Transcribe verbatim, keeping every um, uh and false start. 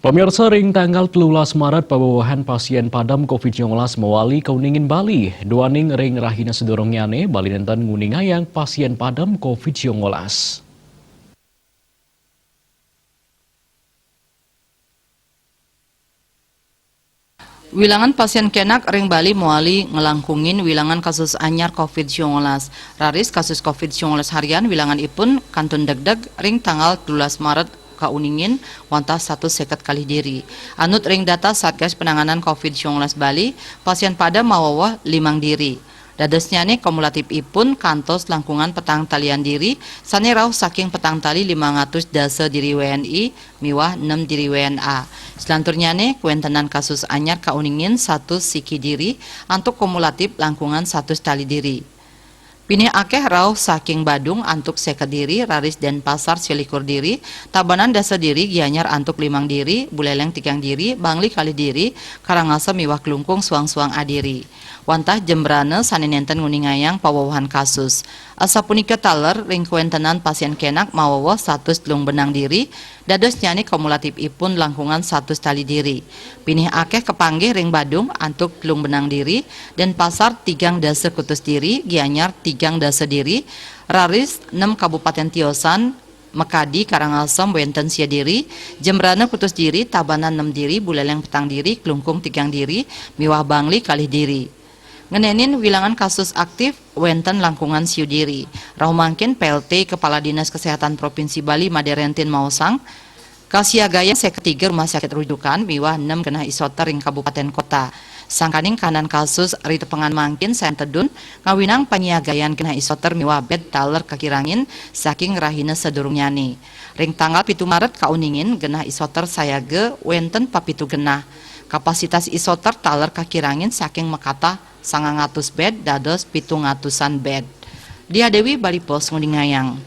Pamirsa, ring tanggal telulas Maret pawewehan pasien padem covid sembilan belas mawali kauningin Bali. Duaning ring rahina sadurungnyane, Bali nenten nguningayang pasien padem covid sembilan belas. Wilangan pasien kenak ring Bali mawali nglangkungin wilangan kasus anyar covid sembilan belas. Raris kasus covid sembilan belas harian wilangan ipun kantun degdeg ring tanggal telulas Maret kauningin wantah satus seket kalih diri. Anut ring data Satgas Penanganan covid sembilan belas Bali, pasien padem maweweh limang diri. Dadosnyane kumulatif ipun kantos langkungan petang talian diri, sane rauh saking petang tali limang atus dasa diri W N I miwah nem diri W N A. Selanturnyane, kawentenan kasus anyar kauningin satus siki diri, antuk kumulatif langkungan satus tali diri. Pinih akeh rauh saking Badung antuk seket diri, raris Denpasar selikur diri, Tabanan dasa diri, Gianyar antuk limang diri, Buleleng tigang diri, Bangli kalih diri, Karangasem miwah Klungkung suang-suang adiri. Wantah Jembrana sane nenten nguningayang pawewehan kasus. Asapunika taler ring kawentenan pasien kenak maweweh satus telung benang diri, dadosnyane kumulatif ipun langkungan satus tali diri. Pinih akeh kapanggih ring Badung antuk telung benang diri, Denpasar tigang dasa kutus diri, Gianyar tigang dasa diri, raris nem kabupaten tiosan makadi Karangasem wenten sia diri, Jembrana kutus diri, Tabanan nem diri, Buleleng petang diri, Klungkung tigang diri, miwah Bangli kalih diri. Ngenenin wilangan kasus aktif wenten langkungan siu diri. Rauh mangkin P L T Kepala Dinas Kesehatan Provinsi Bali Made Rentin maosang, kasiagayang seket tiga rumah sakit rujukan miwah nem genah isoter ring kabupaten kota. Sangkaning kahanan kasus ri tepengan mangkin sayan tedun ngawinang panyiagayan genah isoter miwah bed taler kakirangin saking rahina sadurungnyane. Ring tanggal pitu Maret kauningin genah isoter sayaga wenten papitu genah. Kapasitas isoter taler kakirangin saking makatah sangang atus bed dados pitung atusan bed. Dia Dewi, Bali Post, nguningayang.